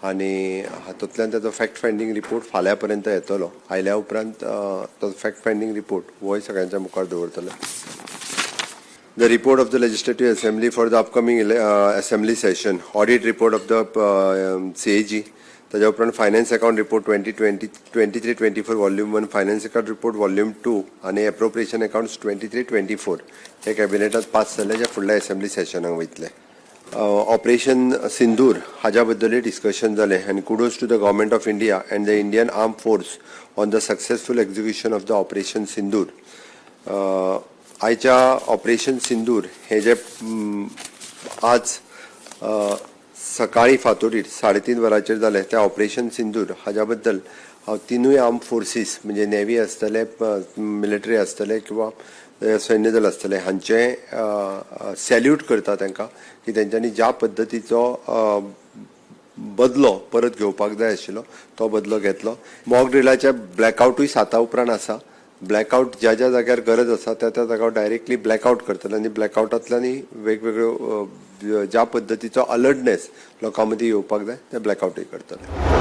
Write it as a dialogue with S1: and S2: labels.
S1: आनी हातूंतल्यान ताचो फॅक्ट फायंडींग रिपोर्ट फाल्यां पर्यंत येतलो. आयल्या उपरांत तो फॅक्ट फायंडींग रिपोर्ट होय सगळ्यांच्या मुखार दवरतले. The report of the Legislative Assembly for the upcoming Assembly session, audit report of the CAG, ताज्या उपरांत Finance Account Report 2023-24 Volume 1, Finance Account Report Volume 2 आनी Appropriation Accounts 23-24 हे कॅबिनेटात पास जाले, जे फुडल्या असेंब्ली सेशनाक वयतले. ऑपरेशन सिंदूर हाज्या बद्दलूय डिस्कशन जालें आनी kudos to the Government of India and the Indian Armed Force on the successful execution of the Operation Sindoor. आयच्या ऑपरेशन सिंदूर हे जे आज सकाळी फांतोडीर 3:30 वरांचेर जालें, त्या ऑपरेशन सिंदूर हाज्या बद्दल हांव तिनूय आर्म फोर्सीस, म्हणजे नेव्ही आसतले, मिलिटरी आसतले किंवा सैन्य दल आसतले, हांचें सॅल्यूट करता तांकां की तेंच्यांनी ज्या पद्दतीचो बदलो परत घेवपाक जाय आशिल्लो, तो बदलो घेतलो. मॉक ड्रिलाचे ब्लॅकआवटूय 7 उपरांत आसा. ब्लॅकआवट ज्या ज्या जाग्यार गरज आसा, त्या त्या जाग्यार डायरेक्टली ब्लॅकआवट करतले आनी ब्लॅकआवटांतल्यानूय वेगवेगळ्यो ज्या पद्दतीचो अलर्टनेस लोकां मदीं येवपाक जाय, ते ब्लॅकआवटूय करतले.